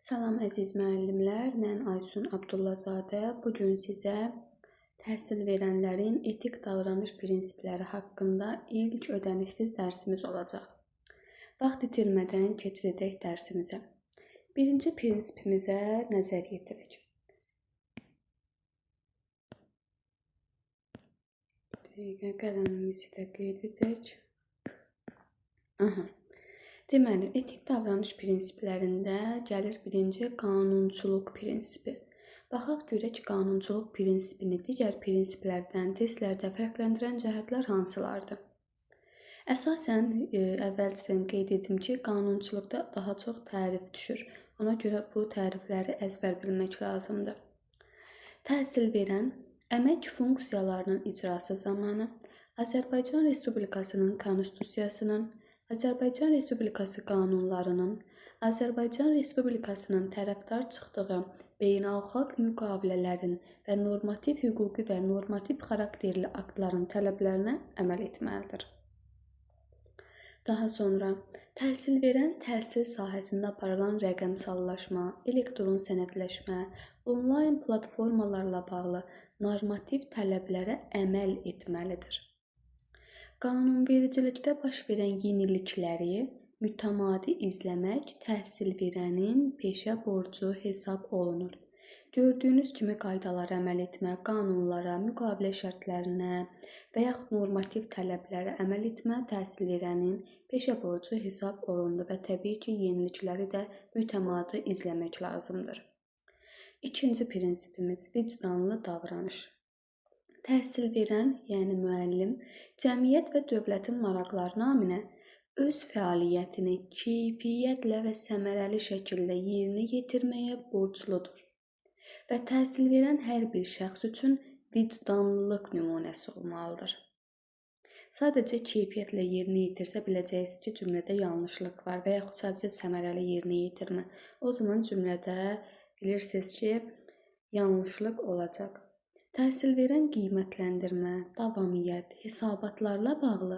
Salam əziz müəllimlər, mən Aysun Abdullazadə. Bu gün sizə təhsil verənlərin etik davranış prinsipləri haqqında ilk ödənişsiz dərsimiz olacaq. Vaxt itirmədən keçid edək dərsimizə. Birinci prinsipimizə nəzər yetirək. Bir dəqiqə, qələmimizi də qeyd edək. Aha. Deməli, etik davranış prinsiplərində gəlir birinci qanunçuluq prinsipi. Baxaq görək qanunçuluq prinsipini digər prinsiplərdən testlərdə fərqləndirən cəhətlər hansılardır? Əsasən, əvvəlcədən qeyd edim ki, qanunçuluqda daha çox tərif düşür. Ona görə bu tərifləri əzbər bilmək lazımdır. Təhsil verən əmək funksiyalarının icrası zamanı Azərbaycan Respublikasının Konstitusiyasının, Azərbaycan Respublikası qanunlarının, Azərbaycan Respublikasının tərəfdar çıxdığı beynəlxalq müqavilələrin və normativ hüquqi və normativ xarakterli aktların tələblərinə əməl etməlidir. Daha sonra təhsil verən təhsil sahəsində aparılan rəqəmsallaşma, elektron sənədləşmə, onlayn platformalarla bağlı normativ tələblərə əməl etməlidir. Qanunvericilikdə baş verən yenilikləri mütəmadi izləmək təhsil verənin peşə borcu hesab olunur. Gördüyünüz kimi qaydalara əməl etmə, qanunlara, müqavilə şərtlərinə və yaxud normativ tələblərə əməl etmə təhsil verənin peşə borcu hesab olundu və təbii ki, yenilikləri də mütəmadi izləmək lazımdır. İkinci prinsipimiz vicdanlı davranış. Təhsil verən, yəni müəllim, cəmiyyət və dövlətin maraqları naminə öz fəaliyyətini keyfiyyətlə və səmərəli şəkildə yerinə yetirməyə borcludur və təhsil verən hər bir şəxs üçün vicdanlılıq nümunəsi olmalıdır. Sadəcə keyfiyyətlə yerinə yetirsə biləcəksiniz ki, cümlədə yanlışlıq var və yaxud sadəcə səmərəli yerinə yetirmə. O zaman cümlədə bilirsiniz ki, yanlışlıq olacaq. Təhsil verən qiymətləndirmə, davamiyyət, hesabatlarla bağlı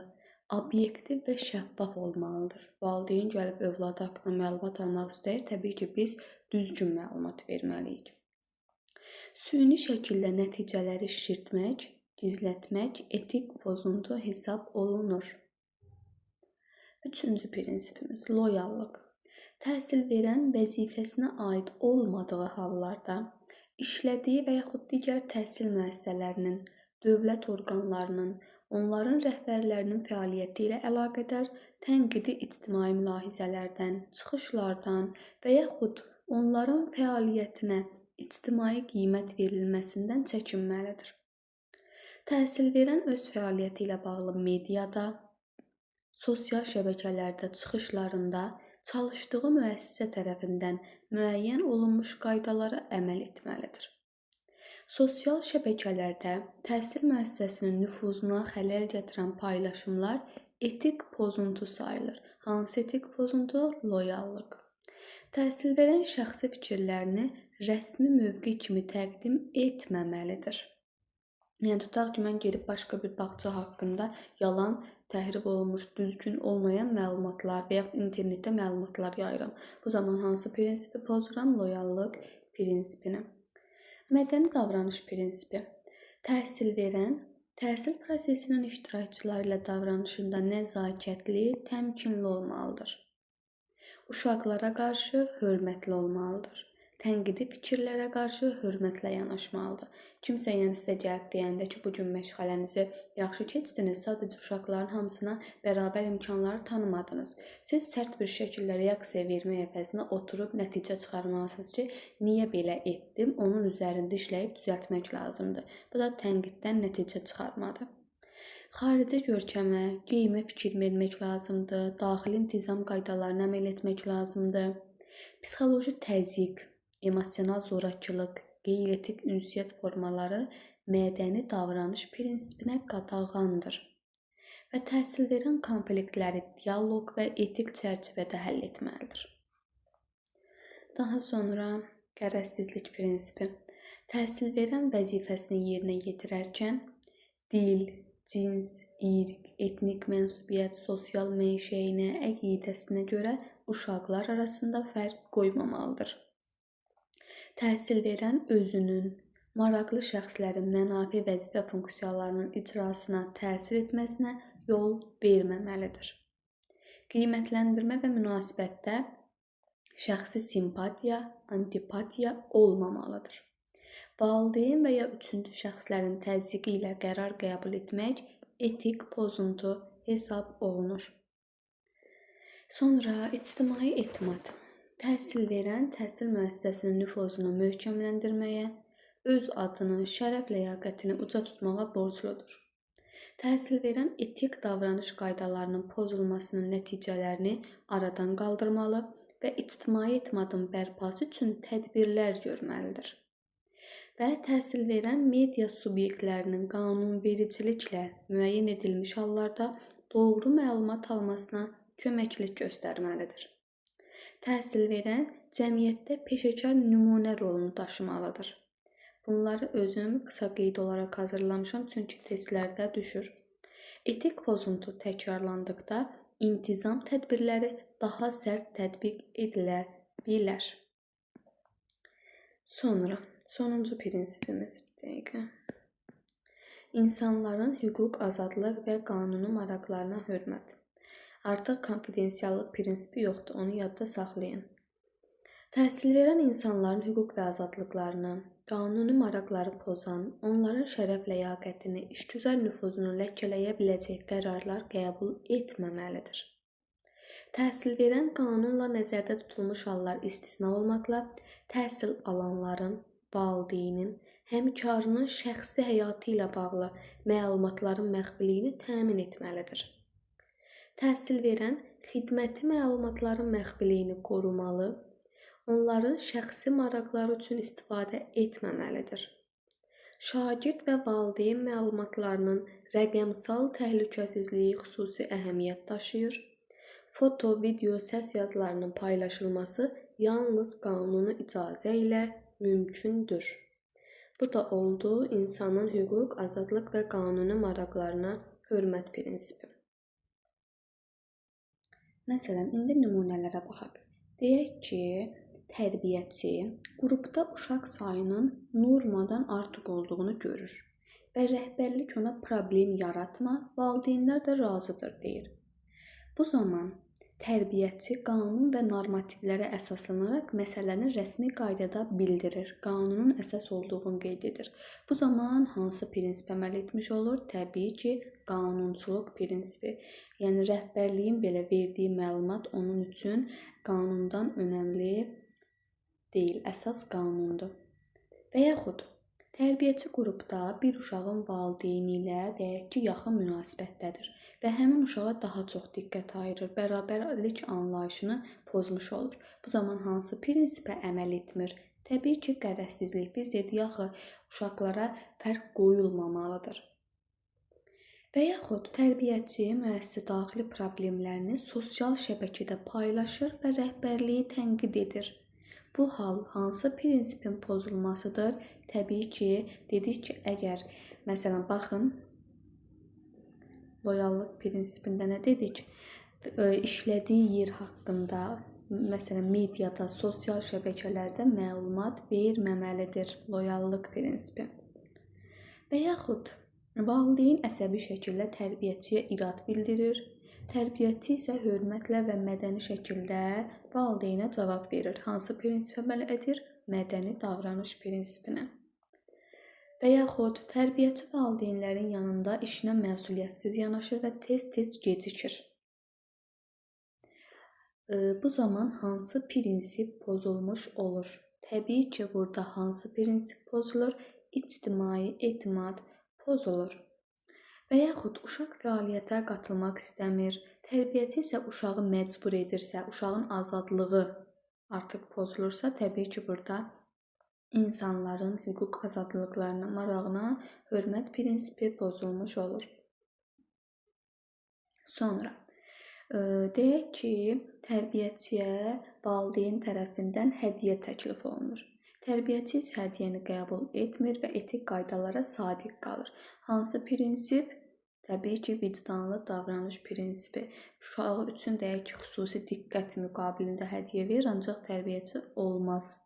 obyektiv və şəffaf olmalıdır. Valideyn gəlib övladı haqqında məlumat almaq istəyir, təbii ki, biz düzgün məlumat verməliyik. Süni şəkildə nəticələri şişirtmək, gizlətmək etik pozuntu hesab olunur. Üçüncü prinsipimiz loyallıq. Təhsil verən vəzifəsinə aid olmadığı hallarda işlədiyi və yaxud digər təhsil müəssisələrinin, dövlət orqanlarının, onların rəhbərlərinin fəaliyyəti ilə əlaqədar tənqidi ictimai mülahizələrdən, çıxışlardan və yaxud onların fəaliyyətinə ictimai qiymət verilməsindən çəkinməlidir. Təhsil verən öz fəaliyyəti ilə bağlı mediada, sosial şəbəkələrdə çıxışlarında çalışdığı müəssisə tərəfindən müəyyən olunmuş qaydalara əməl etməlidir. Sosial şəbəkələrdə təhsil müəssisəsinin nüfuzuna xələl gətirən paylaşımlar etik pozuntu sayılır. Hansı etik pozuntu? Loyallıq. Təhsil verən şəxsi fikirlərini rəsmi mövqe kimi təqdim etməməlidir. Yəni tutaq ki, mən gedib başqa bir bağça haqqında yalan, təhrif olunmuş, düzgün olmayan məlumatlar və yaxud internetdə məlumatlar yayıram. Bu zaman hansı prinsipi pozuram? Loyallıq prinsipini. Mədəni davranış prinsipi. Təhsil verən, təhsil prosesinin iştirakçıları ilə davranışında nəzakətli, təmkinli olmalıdır. Uşaqlara qarşı hörmətli olmalıdır. Tənqidi fikirlərə qarşı hörmətlə yanaşmalıdır. Kimsə yəni sizə gəlib deyəndə ki, bu gün məşğələnizi yaxşı keçdiniz, sadəcə uşaqların hamısına bərabər imkanları tanımadınız. Siz sərt bir şəkildə reaksiya vermək əvəzinə oturub nəticə çıxarmalısınız ki, niyə belə etdim, onun üzərində işləyib düzəltmək lazımdır. Bu da tənqiddən nəticə çıxarmadır. Xarici görkəmə, geyimə fikir vermək lazımdır, daxili intizam qaydalarına əməl etmək lazımdır. Psixoloji təzyiq, emosional zorakılıq, qeyri-etik ünsiyyət formaları mədəni davranış prinsipinə qadağandır və təhsil verən konfliktləri dialoq və etik çərçivədə həll etməlidir. Daha sonra qərəzsizlik prinsipi. Təhsil verən vəzifəsini yerinə yetirərkən dil, cins, irq, etnik mənsubiyyət, sosial mənşəyinə, əqidəsinə görə uşaqlar arasında fərq qoymamalıdır. Təhsil verən özünün, maraqlı şəxslərin mənafe vəzifə funksiyalarının icrasına təsir etməsinə yol verməməlidir. Qiymətləndirmə və münasibətdə şəxsi simpatiya, antipatiya olmamalıdır. Valideyn və ya üçüncü şəxslərin təzyiqi ilə qərar qəbul etmək etik pozuntu hesab olunur. Sonra ictimai etimad. Təhsil verən təhsil müəssisəsinin nüfuzunu möhkəmləndirməyə, öz adını, şərəf ləyaqətini uca tutmağa borcludur. Təhsil verən etik davranış qaydalarının pozulmasının nəticələrini aradan qaldırmalı və ictimai etimadın bərpası üçün tədbirlər görməlidir. Və təhsil verən media subyektlərinin qanunvericiliklə müəyyən edilmiş hallarda doğru məlumat almasına köməklik göstərməlidir. Təhsil verən cəmiyyətdə peşəkar nümunə rolunu daşımalıdır. Bunları özüm qısa qeyd olaraq hazırlamışam, çünki testlərdə düşür. Etik pozuntu təkrarlandıqda intizam tədbirləri daha sərt tətbiq edilə bilər. Sonra sonuncu prinsipimiz, bir dəqiqə. İnsanların hüquq, azadlıq və qanuni maraqlarına hörmət. Artıq konfidensiallıq prinsipi yoxdur, onu yadda saxlayın. Təhsil verən insanların hüquq və azadlıqlarını, qanuni maraqları pozan, onların şərəf ləyaqətini, işgüzar nüfuzunu ləkələyə biləcək qərarlar qəbul etməməlidir. Təhsil verən qanunla nəzərdə tutulmuş hallar istisna olmaqla, təhsil alanların, valideynin, həmkarının şəxsi həyatı ilə bağlı məlumatların məxfiliyini təmin etməlidir. Təhsil verən xidməti məlumatların məxfiliyini qorumalı, onların şəxsi maraqları üçün istifadə etməməlidir. Şagird və valideyn məlumatlarının rəqəmsal təhlükəsizliyi xüsusi əhəmiyyət daşıyır. Foto, video, səs yazılarının paylaşılması yalnız qanuni icazə ilə mümkündür. Bu da oldu insanın hüquq, azadlıq və qanuni maraqlarına hörmət prinsipi. Məsələn, indi nümunələrə baxaq. Deyək ki, tərbiyəçi qrupda uşaq sayının normadan artıq olduğunu görür və rəhbərlik ona problem yaratma, valideynlər də razıdır deyir. Bu zaman tərbiyəçi qanun və normativlərə əsaslanaraq məsələni rəsmi qaydada bildirir, qanunun əsas olduğunu qeyd edir. Bu zaman hansı prinsip əməl etmiş olur? Təbii ki, qanunçuluq prinsipi. Yəni rəhbərliyin belə verdiyi məlumat onun üçün qanundan önəmli deyil, əsas qanundur. Və yaxud tərbiyəçi qrupda bir uşağın valideyni ilə deyək ki, yaxın münasibətdədir və həmin uşağa daha çox diqqət ayırır, bərabərlik anlayışını pozmuş olur. Bu zaman hansı prinsipə əməl etmir? Təbii ki, qərəzsizlik. Biz dedik axı, uşaqlara fərq qoyulmamalıdır. Və yaxud tərbiyəçi müəssisə daxili problemlərini sosial şəbəkədə paylaşır və rəhbərliyi tənqid edir. Bu hal hansı prinsipin pozulmasıdır? Təbii ki, dedik ki, əgər, məsələn, baxın, loyallıq prinsipində nə dedik? İşlədiyi yer haqqında, məsələn, mediada, sosial şəbəkələrdə məlumat verməməlidir. Loyallıq prinsipi. Və yaxud valideyn əsəbi şəkildə tərbiyəçiyə irad bildirir. Tərbiyəçi isə hörmətlə və mədəni şəkildə valideynə cavab verir. Hansı prinsipə əməl edir? Mədəni davranış prinsipinə. Və yaxud tərbiyəçi valideynlərin yanında işinə məsuliyyətsiz yanaşır və tez-tez gecikir. Bu zaman hansı prinsip pozulmuş olur? Təbii ki, burada hansı prinsip pozulur? İctimai etimad pozulur. Və yaxud uşaq fəaliyyətə qatılmaq istəmir, tərbiyəçi isə uşağı məcbur edirsə, uşağın azadlığı artıq pozulursa, təbii ki, burada insanların hüquq azadlıqlarına, marağına hörmət prinsipi pozulmuş olur. Sonra, deyək ki, tərbiyəçiyə valideyn tərəfindən hədiyyə təklif olunur. Tərbiyəçi isə hədiyyəni qəbul etmir və etik qaydalara sadiq qalır. Hansı prinsip? Təbii ki, vicdanlı davranış prinsipi. Uşağı üçün deyək ki, xüsusi diqqət müqabilində hədiyyə verir, ancaq tərbiyəçi olmaz.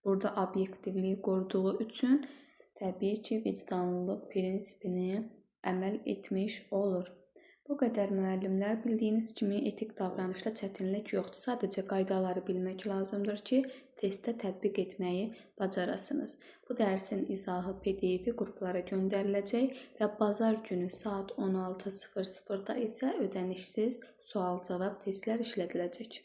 Burada obyektivliyi qoruduğu üçün təbii ki, vicdanlılıq prinsipini əməl etmiş olur. Bu qədər müəllimlər, bildiyiniz kimi etik davranışda çətinlik yoxdur. Sadəcə qaydaları bilmək lazımdır ki, testdə tətbiq etməyi bacarasınız. Bu dərsin izahı PDF-i qruplara göndəriləcək və bazar günü saat 16:00-da isə ödənişsiz sual-cavab testlər işlədiləcək.